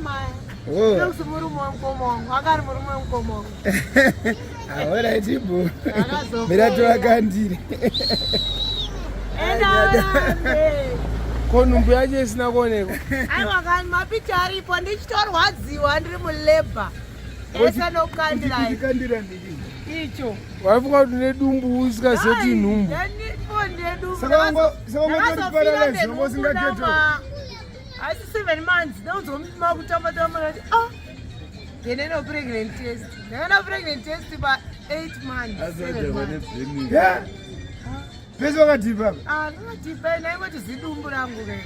maya. Oh. Ndokuti murume wemukoma wangu, anga ari murume wemukoma wangu. Alright, ibo. Akazopera. Mira tovakandire. Enda arambe. Ko nhumbu yacho isina kuonekwa. Aiwa kani mapicha aripo ndichitorwadziwa ndiri mulabor. Ese nokukandira Kandira ndiki. icho. Waifunga kuti une dumbu usingazivi kuti inhumbu. Saka saka wangotori paralyze, wanga usingaketo. Asi 7 months ndauzomutima kutamba tamba ndati ah ndene no pregnant test. Ndakaenda pregnant test pa 8 months. 7 months. Yeah. Pese wakadhipa. Ah, ndakadhipa ndaingoti zidumbu rangu ke.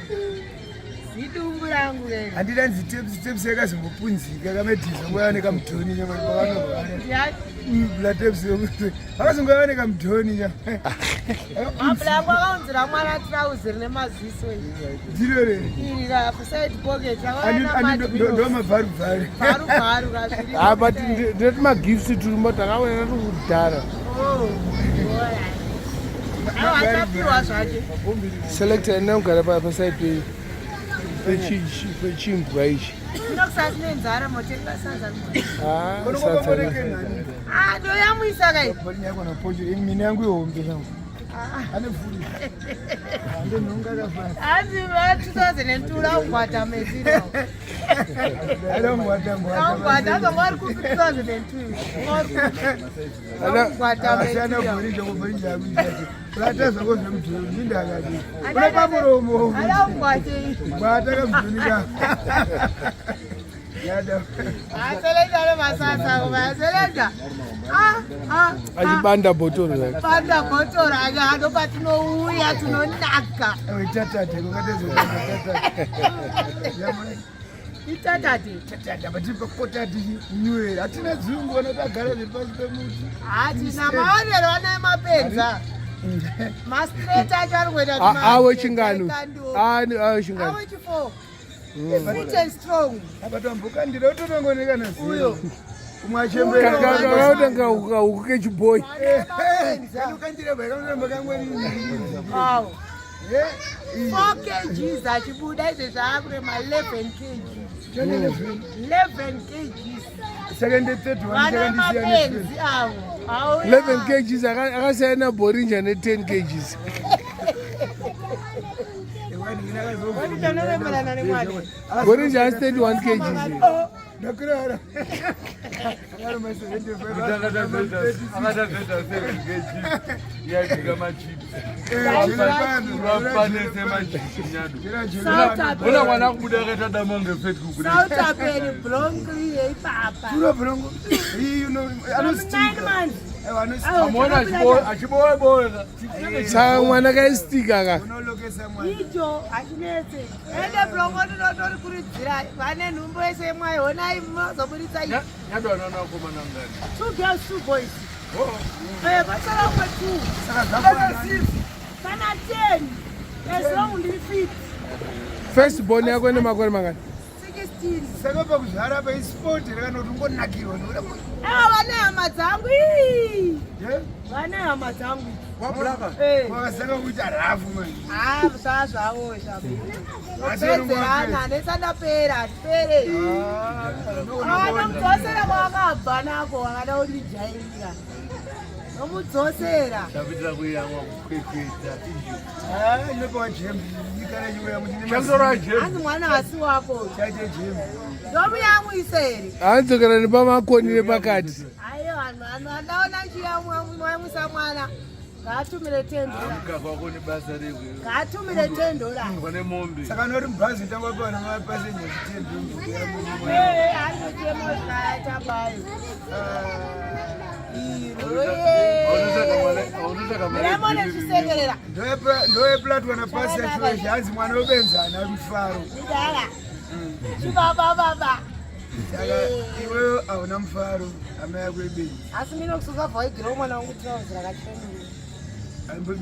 Zidumbu rangu ke. Handida nzi teps teps yakazombopunzika kamedhiza nguva yaoneka mudhoni nyama pavanorwara. Ndiyani? Bla teps vakazonga yaoneka mudhoni nyama. Mabla yangu akaunzira mwana trouser rine maziso iri. Ndiro rere. Iri ra side pocket Andi rakaona andi ndo mabvaru bvaru. bvaru bvaru kazviri. Ah, but ndinoti magifts turimo takaona kudhara. Oh. Aiwa achapiwa zvake. Selector enda kugara paside pechimbwa ichi. Ndinokusati nenzara motenga sadza. Ah, sadza. Ah, ndoyamwisa kai. Mine yangu ihombe yangu. Ane vhuri. Ande nhonga kafara. Hanzi va 2002 raugwata meziro. Arongwata ngwata. Raugwata azonga vari kupi 2002. Raugwata Asiyana meziro. bhori joko bhori jaku jaku. Urata zvako zvemudhuri ndindakati. Una pamuromo. Araugwate. Gwata kamudhuri ka. Yada. Aselenda nemasasa kuba aselenda. Ah, ah. Achibanda bhotoro rake. Banda bhotoro ake ano patinouya tinonaka. Ewe tatate kokateze tatate. Itatate. Tatate but pakota ti nywe. Hatina dzungu vanotagara zviri pasi pemuti. Hatina maonero ana mapenza. Mastraight acho ari kuita Ah, awe chingano. Ah, awe chingano. Awe chifo. Fit and strong. Apa tambokandira utotongoneka naziyo. Uyo. Umwe achembera. Kakautenga huku kechibhoyi. Kanukandira bhai kamwe. Awo. 4 kgs achibuda izvezvi aakurema 11 kgs. 11 kgs. Saka nde 31 Vana saka ndisiyane. mapenzi avo. Auya. 11 kgs akasiyana nabhorinja ne-10 kgs. Vanoremerana nemwana. Bhorinja asi 31 kgs. Ndakurara. Akaruma 75. Akatatoita 7 kg yadya machips. Urapanese machips nyado. South Ona mwana kubuda akaita dama ngefet kubuda. South African broccoli yeipapa. Turo brongo. 9 months. Amuona achiboeboeka. Saka mwana kaistika ka. Unolokesa mwana. Icho hachinetse. Ende bronco ndinotorikuridzira vane nhumbu yese mwai honai munozoburitsa iyi. Nyado anaona vakomana ngani. Two girls, two boys. Eh, pasara umwe two. Saka zvakwana. Kana 10. As long ndiri fit. First born yako ine makore mangani? 16. Saka pakuzvara paisport rakanoti ungonakirwa nokuda Ava vane hama dzangu. ii. Eh? Vane hama dzangu. Wablaka. Eh. Wakasaka kuita rafu manje. Ah, zva zvavo Asi zvapedzerana nesandapera hatipere. Anomudzosera kwaakabva nako akada kundijairira. Nomudzosera. Tapitira kuyamwa kukwekweta izvo. Ah, inopiwa jembi. Ikara chiuya muchine Chasora jembi. Hanzi mwana hasi wako. Chaite jembi. Ndomuyamwisa here? Anzokera nepamakoni nepakati. Aiwa vanhu vanhu vandaona chiyamwisa mwana ngaatumire $10. Mukaka wako nebasa rekwe. Ngaatumire $10. Pane mombe. Saka nori mubhazi tanga kupiwa nemapasenja chitembi. Eh, ari kuchema zvaatambayo. Aunosaka mari. Ramona chisekerera. Ndoyepulatwa napasi yacho hanzi mwana webenzi haana mufaro. Mudara. Chibaba baba. Saka iwewe hauna mufaro hama yako ibenzi. Asi mina kusuka vhaigiro mwana wangu trouser rakachenura.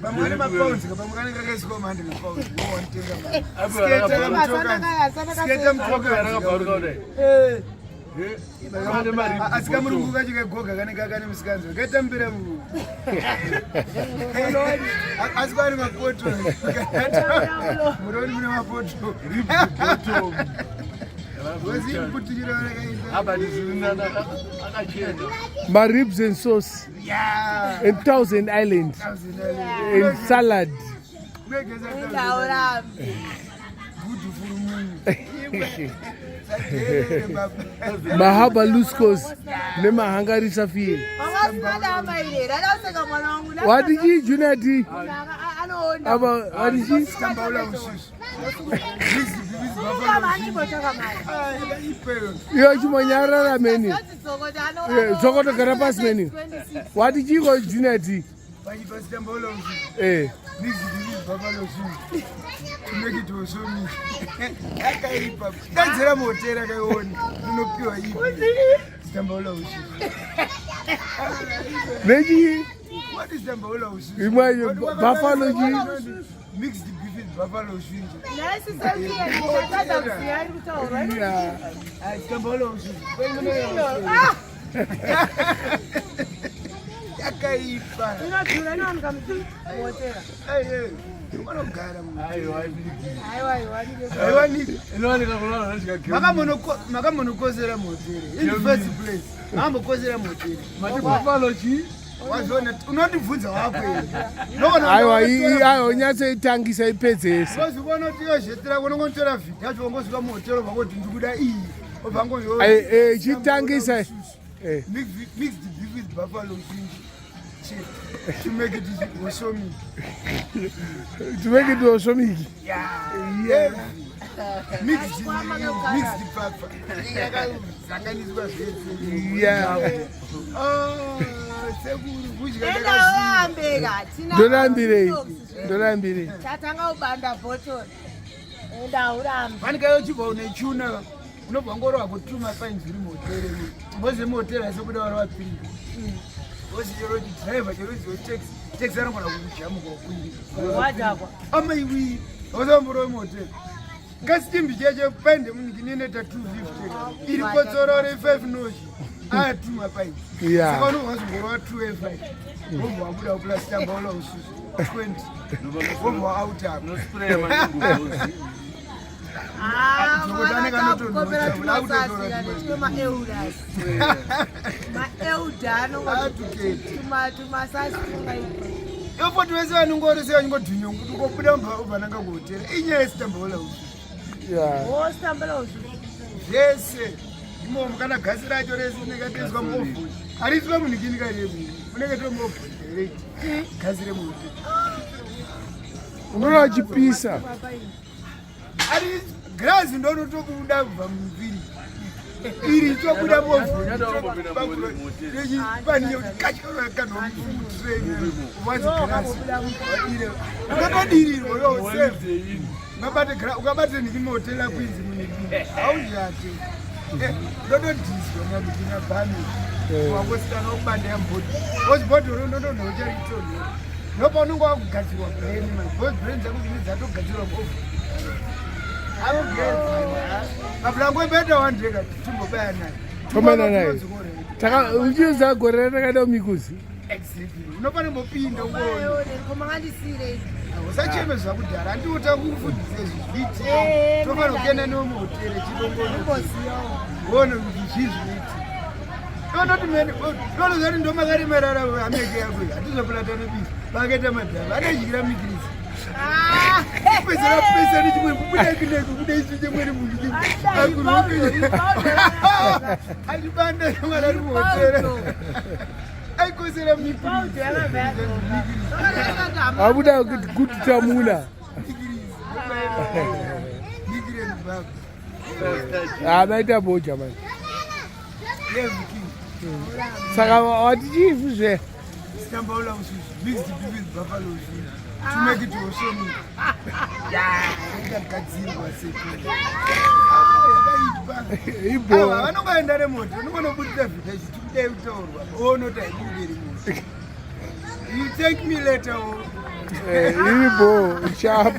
Pamwe ane mapounds pamwe kanenge kakaiswa ma 100 pounds. Wowanitenga mari. Apo Sketa rakabvaruka. kamutokanzi. Sketa Rakabvaruka mutokanzi. kudai. Eh. Pane mari. Asi kamurungu kacho kagoga kanenge kakane musikanzwa kaitambira mu asi kwari mapoto muroni mune mapoto. Rib bottom. Maribs and sauce and Thousand Island and salad. Mahabaluscos nemahangari safie. Wati chii Junior D? Apa wati chii? Iyo chimonyarara meni. Dzokoto gara pasi meni. Wati chiiko Junior D? Eh. Akaipa. Dadzira motera kaiona. Unopiwa ipi. Stambaula ushi. Nechi? What is Stambaula ushi? Imwe buffalo chi? Mixed beef with buffalo shinja. Yeah. Stambaula ushi. Yakaipa. Inodhura inowanika muhotera. Unogara Aiwa, haiwaniki. Inowanika kulala nasvika Makamonokosera muhotera. In the first place. Makambokozera muhotera. Mati buffalo chi? Wazviona unondibvunza wako iwe. Aiwa, aiwa unyatsoitangisa ipedzese. Wazviona kuti yozhetera unongotora vhidhi yacho wongosvika muhotera ubva ngoti ndikuda iyi. Ubva ngo Ai, eh, chitangisa. Eh. Mixed beef with buffalo shinji. Chete. To make it oshomi. To make it osomiki. Yeah. Mixed mixed papa. Yakasanganiswa zvese. Yeah. Ah, sekuru kudya Enda ndakazviva. urambeka. Ndorambirei? Ndorambirei? Tatanga kubanda bhotoro. Enda urambe. Fanika yochibva une chuna unobva ngorova kutuma painzi uri muhotera mbozi muhotera sekuda vari vapiri bozi chero dhiraivha chero izivo taxi taxi anogona kukujamuka wakwira Wadhakwa. amaiwi ausamborowe muhotera ngasitimbi cheche painde munikineneta 250 iri kotsoro re 5 nochi ayatuma painzi saka unobva wazongorova 2 5 wobva wabuda kuplastamba ususu 20 wobva waoutapa Unospreya maningi. Ah, Dzokoto anenge akupopera anotonhora, tumasasi akutotora maeudas. Maeuda Atuketi. tumasasi tungaipa. Ivo vese vanongorese vachingodhunya kuti ukobuda mubva ubva kuhotera inyaya yesitambaula usu Yeah. Wositambela uzvi. zvese imomo kana gasi racho rese rinenge ratoiswa muovhuni hariiswa munhikini karemu unenge to muovhuni direct gasi remuhotera. Unoona achipisa. Ari girazi ndonotobuda kubva mumuviri iri tobuda muovhuni paniye kuti katyakanomutreni wazi girazi unotodirirwa yosefe. Ukabate niki muhotera kwinzi muniki hauzvate ndotodhiswa manikina bhami wangosikana wokubanda yambhodhi ozibhodhoro ndotodhocharitonhora ndopa unonge wakugadzirwa brain man because brain dzako dzine dzatogadzirwa muovhuni. Mapulango ebeta wandreka timbobaya naye. Tomana naye. Taka uchiza gore ratakada mikuzi. Exactly, unofana mbopinda uone. Komangandisirei. Usacheme zvakudhara handiuta kufundise zvizviti Eh, tofanira kuenda newe muhotera chidongono Imboziyawo. uone kuti zvizviti tonoti tonozati ndomakaremerara ameke yako hatizopulatana bisi vakaita madhava anodyira mikirisi Ah. pesera pesa nechimwe kubuda kuneko kuda isu chimweni munhu andibanda mwana ari muhotera aikosera. Paudo yakabva yadzoka. Abuda kuti good tamuna. Mikirisi. Ah, maita boja man. Saka wati chifu zve. Stambaula ususu mixed beef with buffalo ususu to make it oshomi yakagadzirwa sekuru yakaipa. Ibo. Ava vanongoenda nemoto unongonobudisa vhita chiti kudai kutaurwa onoti haibudi remoto. You thank me later o. Eh, ibo sharp.